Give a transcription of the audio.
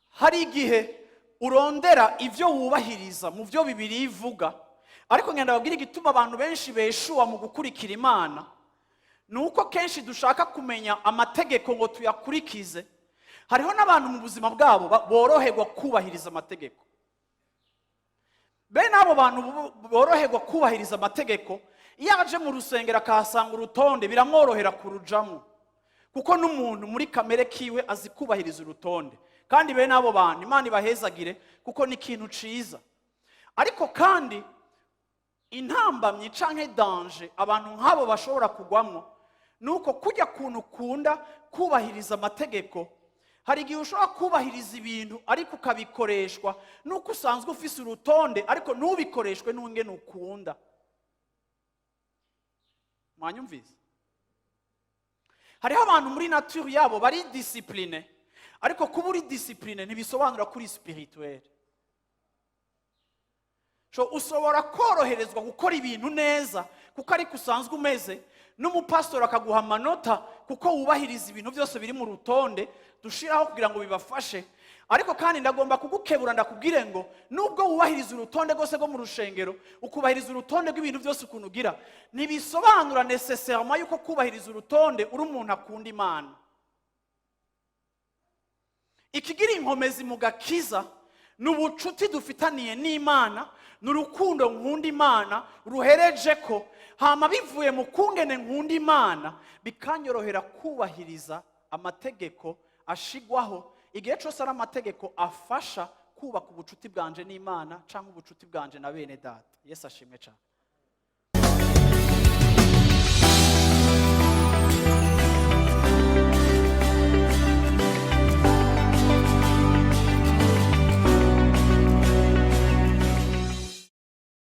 Hari igihe urondera ibyo wubahiriza mu byo Bibiliya ivuga, ariko ngenda babwira igituma abantu benshi beshuwa mu gukurikira Imana ni uko kenshi dushaka kumenya amategeko ngo tuyakurikize. Hariho n'abantu mu buzima bwabo boroherwa kubahiriza amategeko. Bene abo bantu boroherwa kubahiriza amategeko, iyo aje mu rusengero akahasanga urutonde, biramworohera kurujamo, kuko n'umuntu muri kamere kiwe azi kubahiriza urutonde. Kandi bene abo bantu, Imana ibahezagire, kuko ni ikintu ciza. Ariko kandi intambamyi canke danger abantu nk'abo bashobora kugwamwo ni uko kujya kuntu ukunda kubahiriza amategeko, hari igihe ushobora kubahiriza ibintu ariko ukabikoreshwa nuko usanzwe ufise urutonde, ariko ntubikoreshwe n'ingene ukunda. Mwanyumvise? Hariho abantu muri nature yabo bari disciplinés, ariko kuba uri discipliné ntibisobanura kuri spirituel. So ushobora koroherezwa gukora ibintu neza kuko ariko usanzwe umeze, n'umupasitori akaguha amanota kuko wubahiriza ibintu byose biri mu rutonde dushiraho kugira ngo bibafashe. Ariko kandi ndagomba kugukebura, ndakubwire ngo nubwo wubahiriza urutonde rwose rwo mu rushengero, ukubahiriza urutonde rw'ibintu byose ukuntu ugira, ntibisobanura nécessairement yuko kubahiriza urutonde uri umuntu akunda Imana. Ikigira inkomezi mu gakiza ni ubucuti dufitaniye n'Imana, ni urukundo nkunda Imana ruhereje ko hama bivuye mu kungene nkunda Imana, bikanyorohera kubahiriza amategeko ashigwaho igihe cyose ari amategeko afasha kubaka ubucuti bwanje n'Imana cyangwa ubucuti bwanje na bene data. Yesu ashimwe cyane.